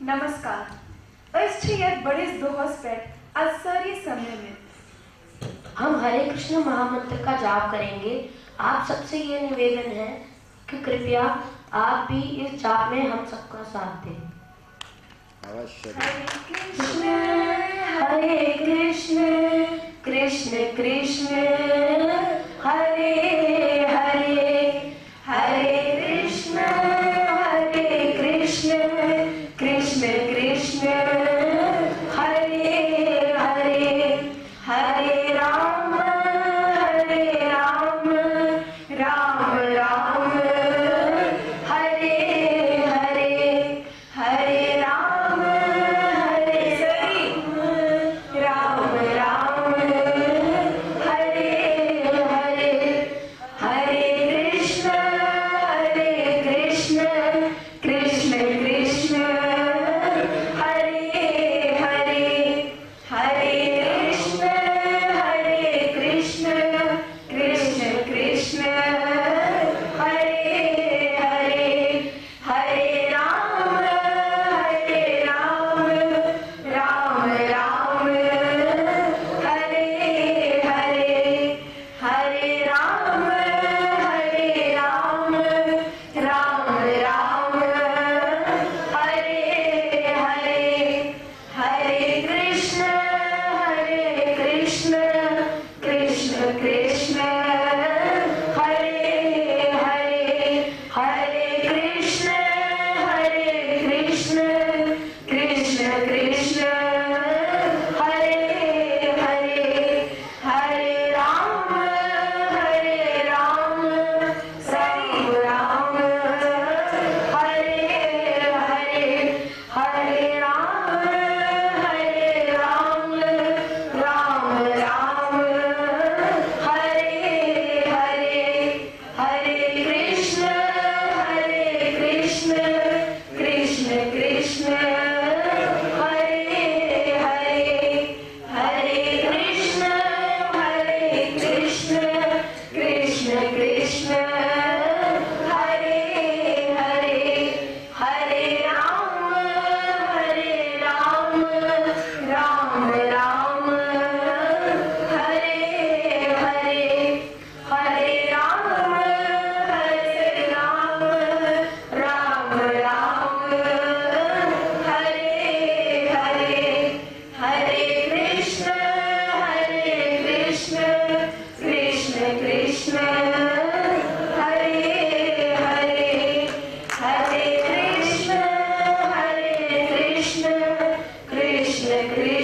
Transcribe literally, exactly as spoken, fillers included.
नमस्कार। أسۍ چھِ یتھ بٔڑِس دۄہس پٮ۪ٹھ از سٲری سمے مٕتۍ۔ हम हरे कृष्ण महामंत्र का जाप करेंगे। आप सबसे ये निवेदन है कि कृपया आप भी इस जाप में हम सबका साथ दें। अवश्य। हरे कृष्ण, हरे कृष्ण, कृष्ण कृष्ण, हरे हरे, हरे कृष्ण, हरे कृष्ण, कृष्ण कृष्ण, हरे हरे, हरे राम, हरे राम, राम राम, हरे हरे, हरे राम, हरे राम, राम राम, हरे हरे, हरे कृष्ण, हरे कृष्ण, कृष्ण कृष्ण, हरे हरे, हरे कृष्ण, हरे कृष्ण, कृष्ण कृष्ण, हरे हरे, हरे राम, हरे राम, राम राम, हरे हरे, हरे राम, हरे राम, राम राम, हरे हरे, हरे कृष्ण, हरे कृष्ण, कृष्ण कृष्ण, हरे हरे, हरे कृष्ण, हरे कृष्ण, कृष्ण कृष्ण, हरे हरे, हरे राम, हरे राम, राम राम, हरे हरे, हरे राम, हरे राम, राम राम, हरे हरे, हरे कृष्ण, हरे कृष्ण, कृष्ण कृष्ण, हरे हरे, हरे कृष्ण, हरे कृष्ण, कृष्ण कृष्ण, हरे हरे, हरे राम, हरे राम, राम राम, हरे हरे, हरे राम, हरे राम, राम राम, हरे हरे, हरे कृष्ण, हरे कृष्ण, कृष्ण कृष्ण, हरे हरे, हरे कृष्ण, हरे कृष्ण, कृष्ण कृष्ण,